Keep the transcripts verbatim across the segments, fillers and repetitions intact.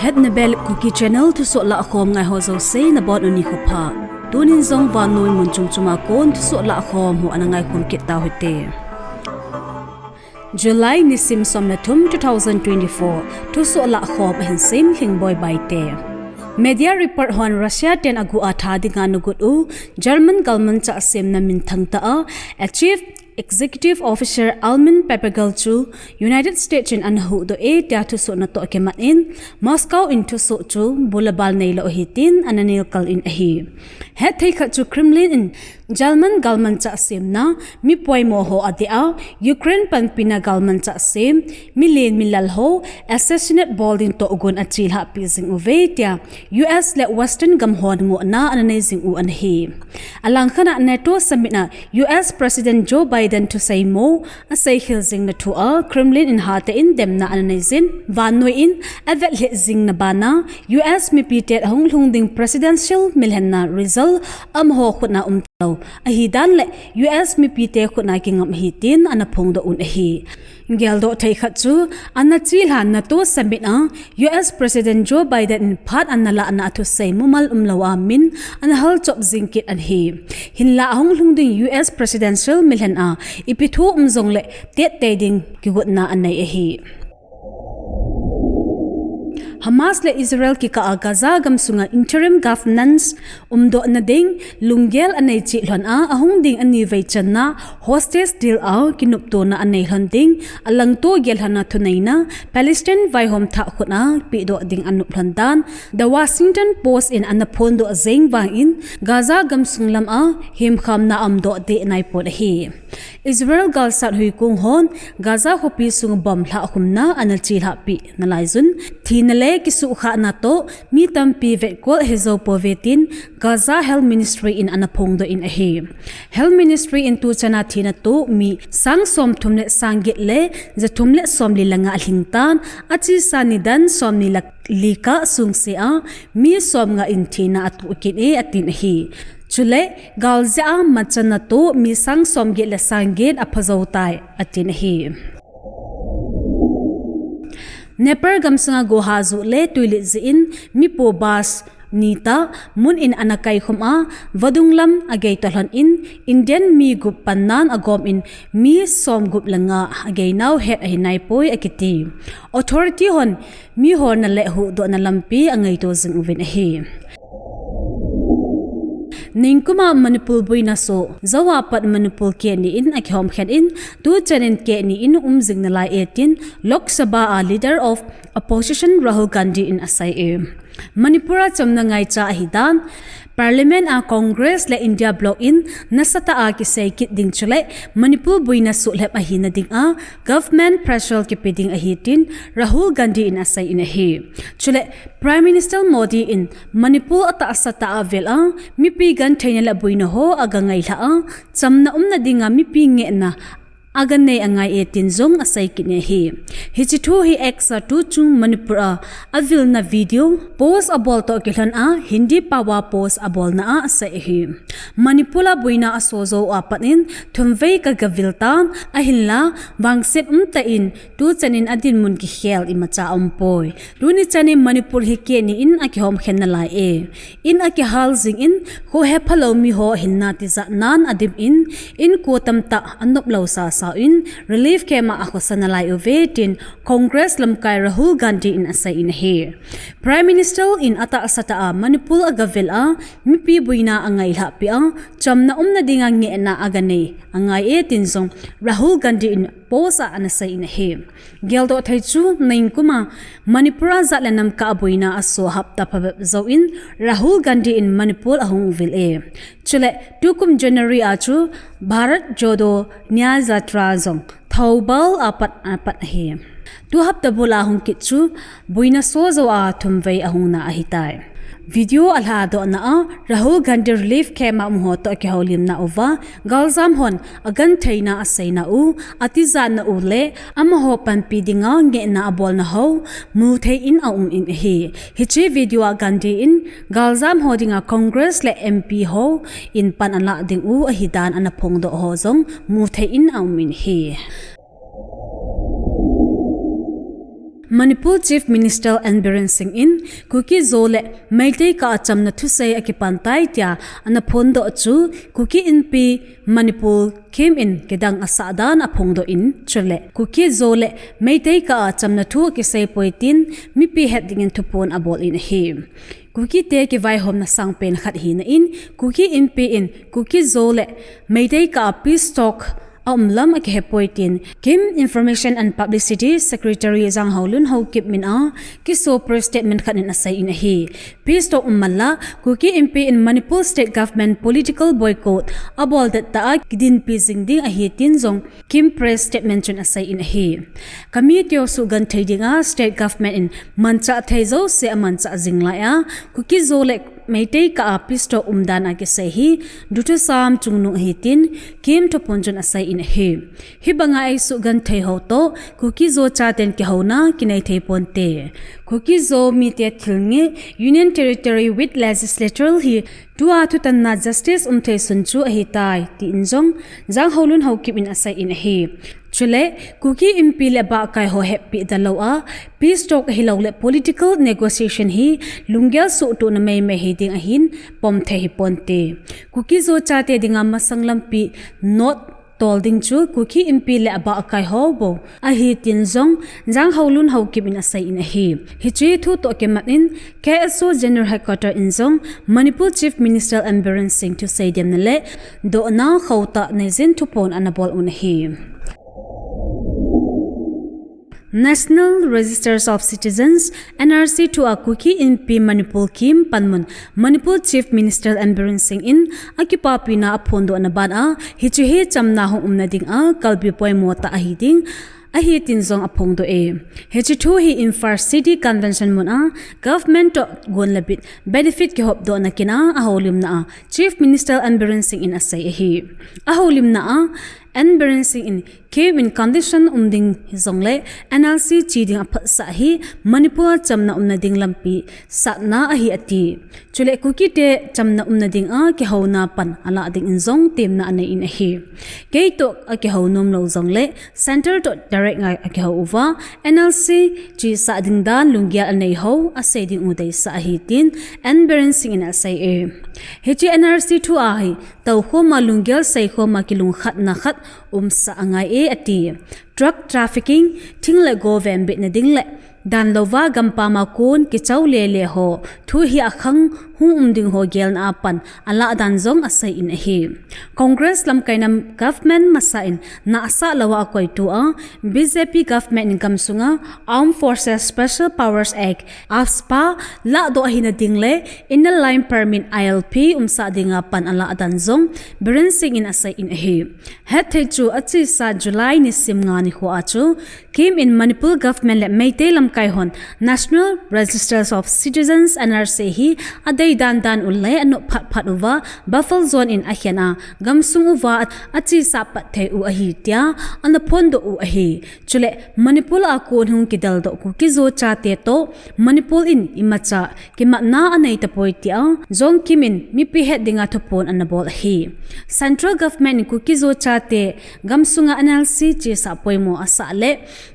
Etnabel Kuki Channel thusoh lahkhom ngai ho jouse nabonun nikho pha. Tunin jong vannoi mun chom chom a kon thusoh lahkhom ho ana ngaikhom kit tau hite. July nisim som le thum, two thousand twenty-four, thusoh lahkhom ahin sim, Lhingboi Baite. Media report hon Russia ten aguh a tha dinga nagot u German galmanchah semna minthang tah a, a Chief Executive Officer Armin Papperger chu United States in ana huhdoh e tia thusoh natoh kimat in, Moscow in thusoh chu bul le bal neilou ahi tin ana nelkal in ahi. Hetthei khat chu Kremlin in German galmanchah semna mi poimo ho adeh a, Ukraine panpina galmanchah sem, milen milal ho assassinate bol ding tohgon achelhahpi jing uve tia U S le Western gam hon ngohna ana nei jing u ana hi. Alangkhat a NATO summit a U S President Joe Biden thusei mo aseikhel jing na thu a Kremlin in hatah in demna ana nei jin, vannoi in avet lheh jing na bana U S mipite ahung lhung ding presidential milhenna result amaho khut a um talou ahi dan le U S mipite khut a kingam ahi tin ana phongdoh un ahi. Geldoh thei khat chu ana chelhan NATO summit a U S President Joe Biden in phat ana lahna a thusei mumal umlou a min ana halchop jing kit ana hi. Hinlah ahung lhung ding U S presidential milhen a ipi thu um jongle tettei ding kigotna anei ahi. Hamas le Israel kikah a Gaza gamsunga interim governance umdoh na ding lunggel anei cheh lhon a, ahung ding anivei channa hostage deal a kinoptona anei lhon ding, alangto gel lhon a thuneina Palestine vaihom thah khut a pehdoh ding anop lhon dan The Washington Post in ana phondoh jeng vangin, Gaza gamsung lam a hemkhamna aumdoh deh naipon ahi. Israel galsat huikong hon Gaza khopi sung bomb lhahkhumna ana chelhahpi nalai jun, thina le kisuhkhahna toh mi tampi vetkol ahijou pouve tin Gaza Health Ministry in ana phongdoh in ahi. Health Ministry in tuchan a thina toh mi sang somthum le sang get le jathum le somli le nga alhing tan, achesa nidan somni le li kah sungse a mi somnga in thina atoh kit e atin ahi. Chule galjeh a matchanna toh mi sang somget le sang get aphajou tai atin ahi. Nepal gamsunga gohah juh le tuilet jeh in mipo bus ni tah mun in ana kaikhum a, vadung lam agei toh lhon in Indian mi gup pannan agom in mi somgup le nga agei nau het ahi naipoi akiti. Authority hon miho na le huhdohna lampi angaito jing uvin ahi. Nikum a Manipur boina soh jou a pat Manipur kehni in akihomkhen in, tuchan in kehni in um jing nalai e tin Lok Sabha a Leader of Opposition Rahul Gandhi in asei e. Manipur a chamna ngaicha ahidan, Parliament a Congress le India Bloc in nasatah a kisei kit ding chule Manipur boina soh lhep ahina dinga government pressure kipe ding ahi tin Rahul Gandhi in asei in ahi. Chule Prime Minister Modi in Manipur atahsa tah a vel a mipi gentheina le boina ho aga ngailhah a, chamna umna dinga mipi ngehna aga nei angai e tin jong asei kit in ahi. Hiche thu hi X a tuchung Manipur a avilna video post abol toh kilhon a Hindi pao a post abolna a asei ahi. Manipur a boina asoh jou a pat in thumvei kagavil tan, ahinla vangset umtah in tuchan in adinmun kikhel imacha aumpoi. Tuni chan in Manipur hi kehni in akihomkhen nalai e. In akihal jing in, khohe phalou miho hinna tijatnan adim in, inko tamtah anop lou sasau in, relief camp a akhosa nalai uve tin Congress lamkai Rahul Gandhi in asei in ahi. Prime Minister in atahsa tah a Manipur agavil a, mipi boina angailhahpi a, chamna umna dinga ngehna aga nei angai e tin jong Rahul Gandhi in post a ana sei in ahi. Geldoh thei chu nikum a Manipur a jat le nam kah a boina asoh hapta phabep jou in Rahul Gandhi in Manipur ahung vil e. Chule tukum January a chu Bharat Jodo Nyay Yatra jong Thoubal a pat, a pat ahi. Tu hapta bul a hung kit chu boina soh jou a thumvei ahungna ahitai. Video alhadohna a Rahul Gandhi relief camp a umho toh kihoulimna uva galjam hon agentheina aseina u, atijatna u le amaho panpi dinga ngehna abolna ho muthei in aum in ahi. Hiche video a Gandhi in galjam ho dinga Congress le M P ho in pan alah ding u ahidan ana phongdoh ho jong muthei in aum in ahi. Manipur Chief Minister N Biren Singh in Kuki Zo le Meitei kah a chamna thusei akipan tai tia ana phondoh chu Kuki Inpi Manipur KIM in kidang asah dan aphongdoh in, chule Kuki Zo le Meitei kah a chamna thu akisei poi tin mipi het dingin thuphon abol in ahi. Kukite kivaihomna sangpen khat hina in, Kuki Inpi in Kuki Zo le Meitei kah a peace talk aum lam akihe poi tin KIM Information and Publicity Secretary Janghaolun Haokip min a kiso press statement khat in asei in ahi. Peace talk um man la, Kuki Inpi in Manipur State Government political boycott abol det tah a kidinpi jing ding ahi tin jong KIM press statement chun asei in ahi. Kami teo suhgenthei dinga State Government in manchah thei jouse amanchah jing lai a, Kuki Zo le Meitei kah a peace talk umdan a kisei hi duthusam chungnung ahi tin KIM thuphon chun asei in ahi. Hibanga eisuhgenthei ho toh Kuki Zo chaten kihouna kinei thei ponte. Kuki Zo mite thil ngeh, Union Territory with Legislature hi tua thutanna justice umthei sun chu ahitai, tin jong Janghaolun Haokip in asei in ahi. Chule, Kuki Inpi le bahkai ho heppi dalou a, peace talk ahilou le political negotiation hi lunggel suhtuhna meimei hiding ahin pomthei hiponte. Kuki Zo chate dinga masang lampi not tol ding chu Kuki Inpi le abahkai ho bou ahi tin jong Janghaolun Haokip in asei in ahi. Hiche thu toh kimat in KSO General Headquarter in jong Manipur Chief Minister N Biren Singh thusei demna le dohna khotah neijin thuphon anabol un ahi. National Registers of Citizens, N R C thu a Kuki Inpi Manipur KIM panmun Manipur Chief Minister N Biren Singh in akipapina aphondohna ban a, hiche hi chamna hung umna dinga kalbi poimo tah ahi ding ahi tin jong aphongdoh e. Hiche thu hi Imphal City Convention mun a government toh gon le bit benefit kihopdohna kin a ahoulimna a Chief Minister N Biren Singh in asei ahi. Ahoulimna a N Biren Singh in KIM in condition um ding hijongle N R C che ding aphatsah hi Manipur a chamna umna ding lampi satna ahi ati. Chule Kukite chamna umna dinga kihouna pan alah dingin jong temna anei in ahi. Kei toh akihou nomlou jongle Central toh direct ngai akihou uva N R C chesah ding dan lunggel anei ho asei ding u deisah ahi tin N Biren Singh in asei e. Hiche N R C thu a hi toukhoma lunggel seikhoma kilungkhatna khat umsah angai e ati. Drug trafficking, thing le go venbitna ding le danlouva gampam a kon kichao lele ho thu hi akhang hung um ding ho gelna a pan alah dan jong asei in ahi. Congress lamkaina government masa in nahsah louva akoitu a B J P government in gamsunga Armed Forces Special Powers Act, AFSPA, lahdoh ahina ding le Inner Line Permit, I L P, umsah dinga pan alah dan jong Biren Singh in asei in ahi. Hetthei chu achesa July nisim nga nikho a chu KIM in Manipur government le Meitei lamkai hon National Registers of Citizens, N R C, hi adei dandan u le anop phatphat uva buffer zone in akhen a gamsung uva achesa pat thei u ahi tia anaphondoh u ahi. Chule Manipur a kon hung kideldoh Kuki Zo chate toh Manipur in imacha kimatna anei tapoi tia jong KIM in mipi het dinga thuphon anabol ahi. Central government in Kuki Zo chate gamsunga N R C chesah poimo asah le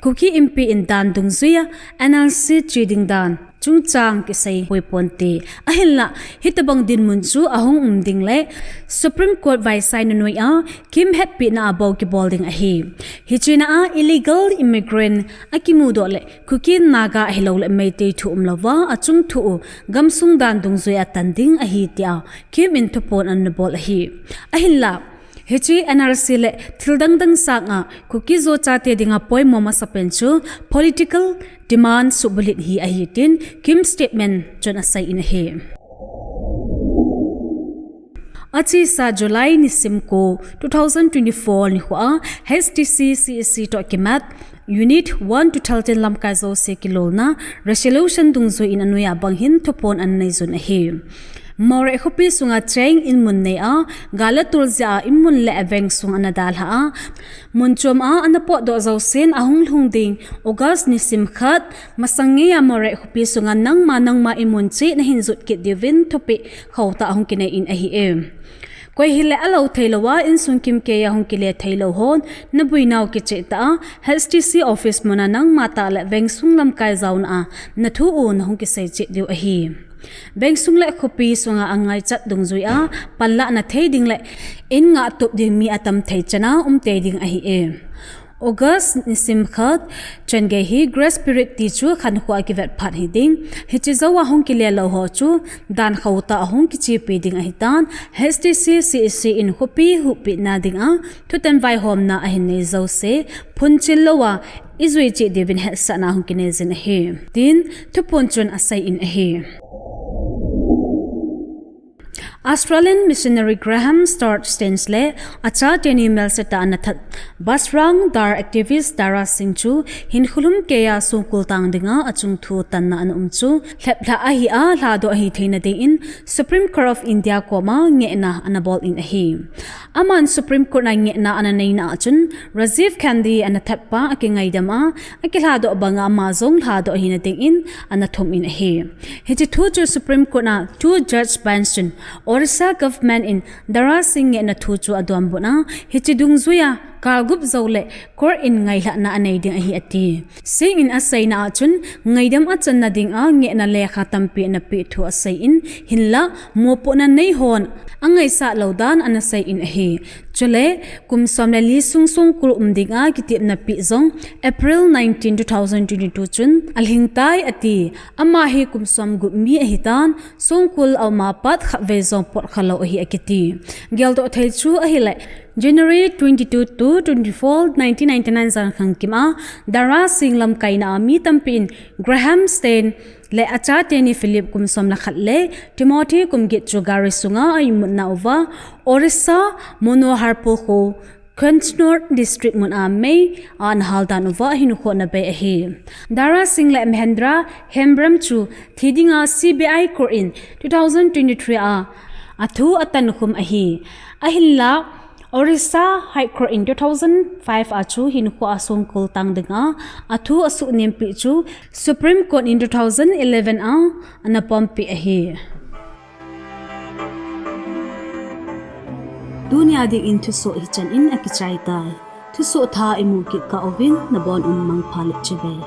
Kuki Inpi in dan dungjuia N R C che ding dan chungchang kisei poi ponte. Ahinla, hitobang dinmun chu ahung um ding le Supreme Court vaisaina noiya KIM hetpina a bou kibol ding ahi. Hichena a illegal immigrant akimudoh le Kuki, Naga ahilou le Meitei thu umlouva achung thu u gamsung dan dungjuia tan ding ahi tia KIM in thuphon anabol ahi. Ahinla, hiche N R C le thil dangdang sanga Kuki Zo chate dinga poimo masapen chu political demand suhbulhit hi ahi tin KIM statement chun asei in ahi. Achesa July nisim ko two thousand twenty-four nikho a H T C C E C toh kimat Unit one to thirteen lamkai jouse kilolna resolution dungjuiyin anoiya bang hin thuphon ananei jun ahi. Moreh khopi sunga Cheng inmun nei a, gal atul jeh a inmun le aveng sung anadalhah a, mun chom a anapotdoh jousen ahung lhung ding August nisim khat masang ngeiya Moreh khopi sunga nangma nangma inmun cheh nahin jot kit diuvin thupeh khotah ahung kinei in ahi e. Koi hile alou theilouva, insung kimkeiya hung kile theilou hon, nabuinau kicheh tah a, H T C office muna nangma tah le vengsung lamkai jaona a, nathu u nahung kisei cheh diu ahi. Vengsung le khopi sunga angaichat dungjuia, panlahna thei ding le in ngahtup ding mi atam thei chana um tei ding ahi e. August nisim khat, changei hi Grace Period ti chu khankhoa kivet phat hiding. Hiche jouva hung kile lou ho chu, dan khotah a hung kichepi ding ahitan, H T C C E C in khopi huhpina dinga, thutan vaihomna ahin nei jouse, phunchil louva, ijui cheh diuvin hetsahna hung kinei jin ahi. Tin, thuphon chun asei in ahi. Australian missionary Graham Stark Staines le acha teni melsetah a ana that Basrang Dar activist Dara Singh chu hinkho lhumkeiya songkul tang dinga achung thu tanna ana um chu lheplhah ahi a lhadoh ahi theina dingin Supreme Court of India koma ngehna ana bol in ahi. Aman Supreme Court a ngehna ana neina achun Rajiv Gandhi ana thatpa akingaidam a, akilhadoh banga ama jong lhadoh ahina dingin ana thum in ahi. Hiche thu chu Supreme Court a two judge bench chun Orissa government in Dara Singh ngehna thu chu adonbutna, hiche dungjuia kal gup jou le court in ngailhahna anei ding ahi ati. Singh in aseina achun ngaidam achanna dinga ngehna lekha tampi ana peh thu asei in, hinlah mopohna nei hon angaisah lou dan ana sei in ahi. Chule, kum som le li sung songkul um dinga kitepna peh jong April nineteen, two thousand twenty-two chun alhingtai ati. Ama hi kum som gup mi ahitan, songkul auma pat khatvei jong potkha lou ahi akiti. Geldoh thei chu ahile, January twenty-two to twenty-four, nineteen ninety-nine jankhang kima Dara Singh lamkaina a mi tampi in Graham Staines le acha teni Philip kum som le khat le Timothy kum get chu gari sunga a-imutna uva Orissa Manoharpur kho Cachnar District muna mei ana hal dan uva ahin khohna bei ahi. Dara Singh le Mahendra Hembrem chu thi dinga C B I court in two thousand twenty-three a athu atankhum ahi. Ahinlah Orissa High Court in two thousand five a chu hinkhoa songkul tang dinga athu asuhnem peh chu Supreme Court in two thousand eleven a ana pompeh ahi. Tunia dingin thusoh hichan in akichai tai. Thusoh thah imu kit kah uvin nabon un mangpha le chibai.